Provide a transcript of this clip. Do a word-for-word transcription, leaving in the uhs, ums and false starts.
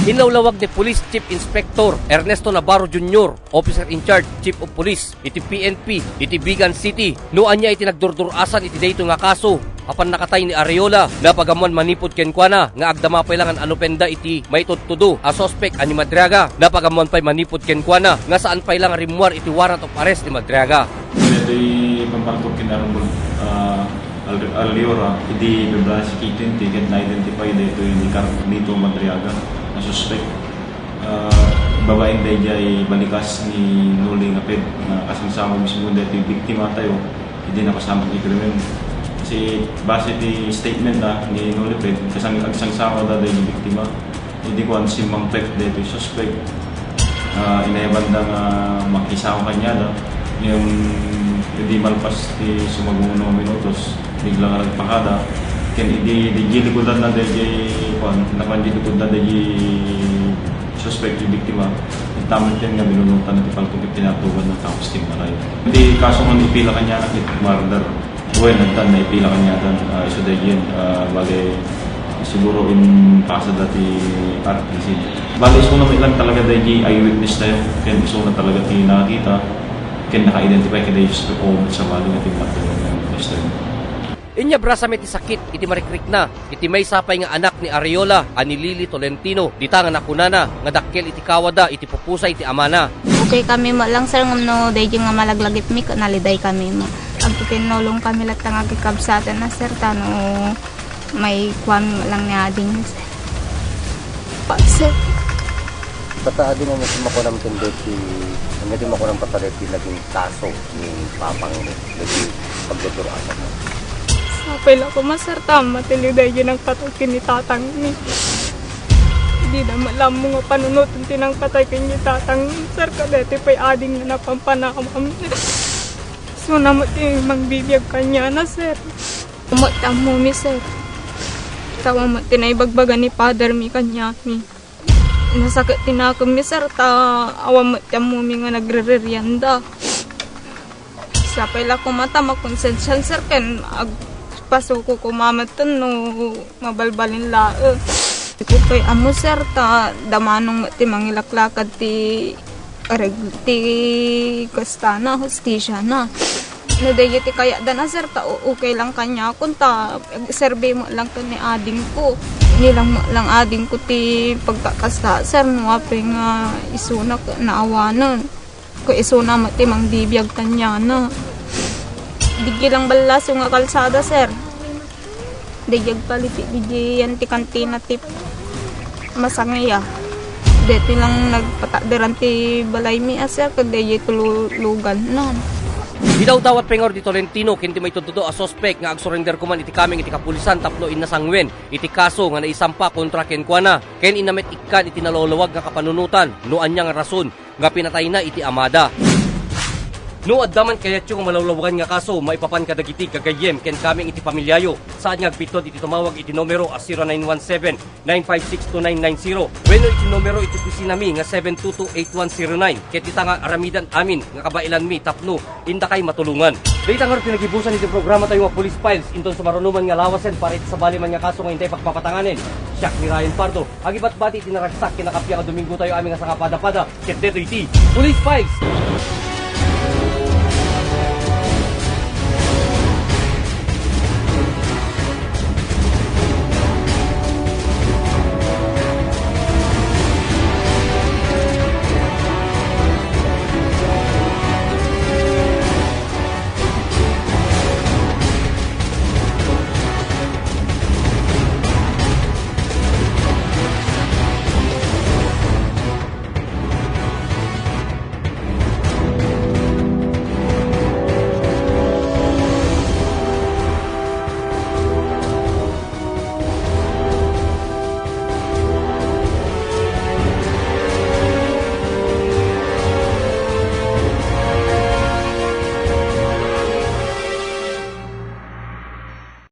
Inlawlawag ni Police Chief Inspector Ernesto Navarro Junior, Officer in Charge, Chief of Police iti P N P iti Vigan City, no ania iti nagdurdurasan iti daytoy nga kaso a pannakatay ni Arreola. Napagammoan manipud kenkuana nga agdama pay la nga nalupenda iti maitudtudo a suspek a ni Madriaga. Napagammoan pay manipud kenkuana nga saan pay la nga rimmuar iti warrant of arrest ni Madriaga. Daytoy pampalpog ken Honorable, ah, Al-, Aliora, idi February sixteen, ket na-identify daytoy ni Carlito Madriaga nga suspek. Ah, babaen daydiay balikas ni Noli nga ped nga kasangsango mismo daytoy biktima tayo, idi napasamak ti krimen. Kasi base ti statement na ni Noli ped, kasang-, agsangsango da daydiay biktima. Idi kuan, simmangpet daytoy suspek. Ah, inayabanda nga makisango kaniada. Ngem idi malpas ti sumagungo nga minutos, bigla nga nagpakada. Ken idi, idi likudan na daydiay kuan, napan di likudan na daydiay suspek, ti biktima. Intamen ken nga binunutan ti palpog iti natugan na tapos timmaray. Ti kaso nga ipila kaniana ket murder. Wen, addan naipila kaniadan, ah, isu daydiay, ah, bale, siguro impasada ti R T C. Bale, isuna met lang talaga daydiay eyewitness tayo, ken isuna talaga ti nakita, ken naka-identify kadaydiay suspek o sabali nga timmaray nga witness tayo. Inyabrasa met ti sakit iti marikrikna iti maysa pay nga anak ni Arreola a ni Lily Tolentino, dita nga nakunana nga dakkel iti kawada iti pupusay ti amana. Okay kami met lang, sir, ngem no daydiay nga malaglagipmi, ket naliday kami met. Agkikinnulong kami latta nga agkikabsatan na, sir, ta no maikuan met lang ni ading, sir. Pa, sir. Pata adi mo, makunam ken deti, ano di makunam pata deti naging kaso ni papang mo, deti pagdudurasan mo. Sapay la koma, sir, ta matiliw daydiay nagpatay ken ni tatang mi. Dina met la ammo nga panunoten ti nangpatay ken ni tatang mi, sir, kadeti pay ading nga napampanawam. Isuna met ti mangbibiag kaniana, sir. Awan met ti ammomi, sir. Ta awan met ti naibagbaga ni father mi kaniami. Nasakit ti nakemmi, sir, ta awan met ti ammomi nga nagrererienda. Sapay la koma ta makonsensian, sir, ken agpasuko koma met no mabalbalin laeng. Di ko pay ammo, sir, ta damanong met ti mangilaklakad ti reg-, ti kastana, hustisiana. No daydiay ti kayatdana, sir, ta o-, okay lang kaniakon, ta agserbi met lang ken ni adingko. Ni lang met lang adingko ti pagkakasta, sir, no apay nga isuna ket naawanen. Ket isuna met ti mangbibiag kaniana. Digi lang ballaso nga kalsada, sir. Daydiay agpalisi, daydiay yan ti kantina ti masangaya. Deti lang nagpatakderan ti balaymi a, sir, ket daydiay tulugan nan. Idawdawat pay ngarud ni Tolentino ken ti maitudtudo a suspek nga agsurrender koman iti kameng iti kapulisan tapno inna sanguen iti kaso nga naisampa kontra kenkuana, ken inna met ikkan iti nalawlawag nga kapanunotan no ania nga rason nga pinatayna iti amada. No adda man kayatyo nga malawlawagan nga kaso maipapan kadagiti gagayyem ken kameng iti pamiliayo, saan nga agbiddut iti tumawag iti numero a zero nine one seven, nine five six two nine nine zero wenno iti numero iti opisinami nga seven two two eight one zero nine. Ket dita nga aramidan amin nga kabaelanmi tapno indakay matulongan. Dayta ngarud ti nagibusan iti programa tayo nga Police Files, inton sumaruno man nga lawasen para iti sabali man nga kaso nga intay pagpapatanganen. Siak ni Ryan Pardo, agibatbati iti naragsak ken nakappia nga Domingo tayo amin nga sangapadapada. Ket detoy ti Police Files.